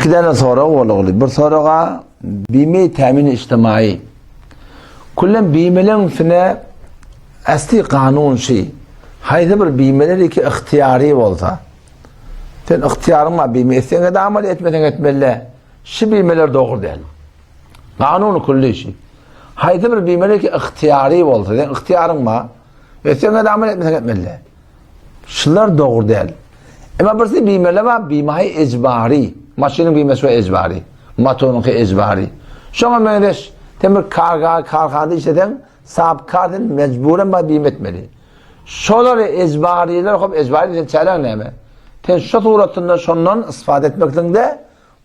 İki däne sorag bolugly. Bir soraga bime tämin ijtimai. Kullem bimeleň üstüne asli kanun şi. Haýsy bir bimeler iki ygtyýary bolsa. Sen ygtyýaryň bar bime etseň de amal etmeseň etmeli. Şi bimeler dogry däl. Kanun kulli şi. Haýsy bir bimeler ki ygtyýary bolsa, sen ygtyýaryň bar. Etseň de amal etmeseň etmeli. Şular dogry däl. Emma birsi bimele bar, bimahy ejbary. Maşynyň bimesi we ejbary. Motoryňky ejbary. Şoňa meňzeş, sen bir karga, karhanada işleseň, sap kar sen mejburen bar bime etmeli. Şolary ejbarylar hop ejbary sen çäreň näme? Sen şu suratynda şondan istifade etmekligiňde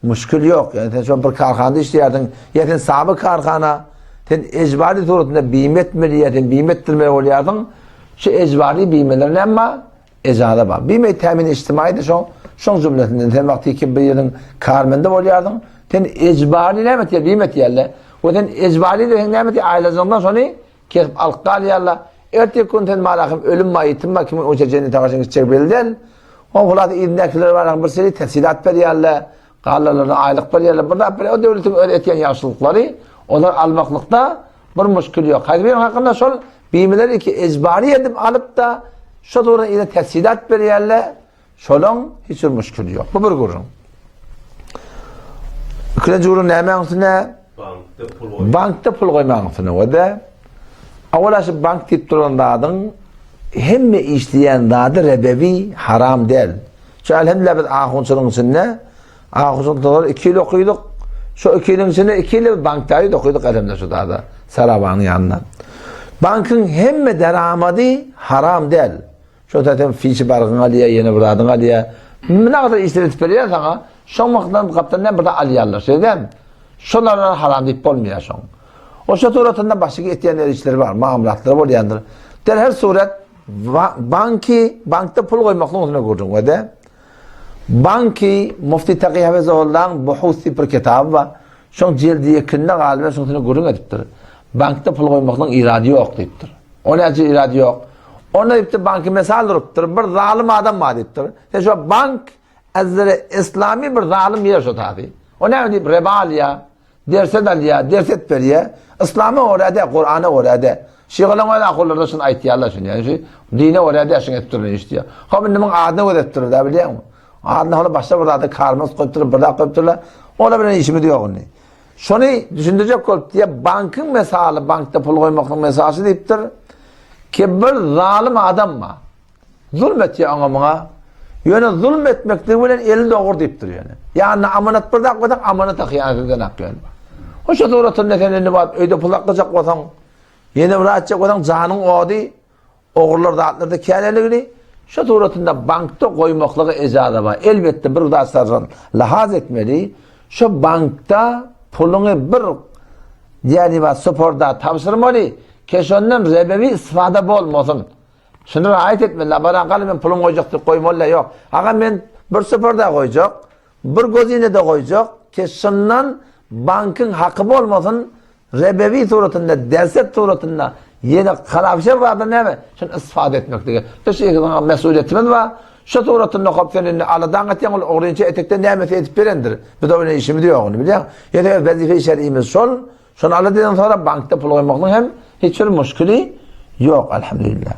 Muşkil ýok. Ýani sen şo bir karhanada işleýärsiň, ýa sen saby karhana, sen ejbary suratynda bime etmeli, ýa sen bime etdirmeli bolýarsyň. Şu ejbary bimeler näme bar? Ejaza bar. Bime tämin ijtimaýy da şoň, şoň jümlesinden. Sen wagty ki bir ýeriň karmende bolýarsyň, sen ejbary näme etýär, bime etýärler. We sen ejbary de näme etýär, aýlajyňdan şony kesip alyp galýarlar. Erteki gün sen malahym ölüm bar, ýitim bar, kimiň oça jennete garşy gitjegi belli däl. Oň hulasy yzyndakylara barahym bir seri tesilat berýärler, gallalaryna aýlyk berýärler, bir zat berýär. O döwletiň öz etýän ýagşylyklary olar almaklykda bir muşkil ýok. Haýsy biriniň hakynda şol bimeleri iki ejbary edip alyp-da, şo döwrüň yzyna tesilat berýärler. Şolaň hiç bir muşkili ýok. Bu bir gürrüň. Ikinji gürrüň nämäň üstüne? Bankda pul goýmak. Bankda pul goýmagyň üstüne we-de awala şu bank diýip duran zadyň hemme işleýän zady rebewi haram däl. Şu elhamdülillah biz ahunçylygyň içinde ahunçylykda 2 ýyl okydyk. Şu 2 ýylyň içinde 2 ýyl bankda okydyk elhamdülillah şu zada Sarabanyň ýanynda. Bankyň hemme daramady haram däl. Şo zaten fişi bargyň alýar, ýene bir zadyň alýar. Mine kadar işler edip berýär saňa, şoň wagtdan gapdan näme bir zat alýarlar, şeýle dälmi? Şolara haram diýip bolmaýar şoň. O şo suratynda başga etýän işleri bar, muamelatlary bolýandyr. Der her surat banki, bankda pul goýmaklygyň üstüne gürrüň we de banki Mufti Taki Hafezahullahyň Buhus diýip bir kitaby bar. Şoň jeldi ýekinde galyber şoň üstüne gürrüň edipdir. Bankda pul goýmaklygyň irady ýok diýipdir. O näçe irady ýok. Onda diýipdir banky mesal urupdyr. Bir zalym adam bar diýipdir. Sen şo bank azre islami bir zalym ýer şo tazy. O näme diýip reba alýar, derset alýar, derset berýär. Islama görä de, Kur'ana görä de. Şygalaň öz ahullarda şuny aýtýarlar şuny. Ýani şu dine görä de şuny edip durun iş diýýär. Hop indi muň adyna göz edip durlar bilýäňmi? Adyna hala başga bir zada karmaz goýup durlar, bir zat goýup durlar. Ola bilen işimiz ýok indi. Şony düşündirjek bolup diýýär, bankyň mesaly, bankda pul goýmaklygyň mesaly diýipdir. Ki bir zalym adam bar. Zulm etýär oňa muňa. Ýöne zulm etmekligi bilen eli dogry diýipdir ýöne. Ýanyna amanat bir zat goýsaň, amanata hyýanat eden hak ýöne. Hoşa suratynda sen indi baryp öýde pul saklajak bolsaň, ýene bir zat etjek bolsaň, janyň ody Ogrular zatlarda käneligini şu suratynda bankda goýmaklyga ejaza bar. Elbetde bir zatlardan lahaz etmeli. Şu bankda puluňy bir diýeli bar suporda tabşyrmaly. Ke şondan rebewi istifada bolmasyn. Şuny raýat etmeli. Labaran galy men pulumy goýjak diýip goýmaly ýok. Aga men bir suporda goýjak. Bir gözine-de goýjak, ki şundan bankyň haky bolmasyn, rebewi suratynda, derset suratynda, ýene halapşer zada näme, şuny istifade etmeklige. Biz şu ikisiniň mesulyýetimiz bar. Şu suratynda hop sen indi aladaň etýäň, ol ogrynça etekden nämesi edip berendir. Biz o bilen işimiz ýok, ony bilýäň. Ýöne wezife-i şer'imiz şol. Şony alada eden soňra bankda pul goýmaklygyň hem hiç bir muşkili ýok, elhamdülillah.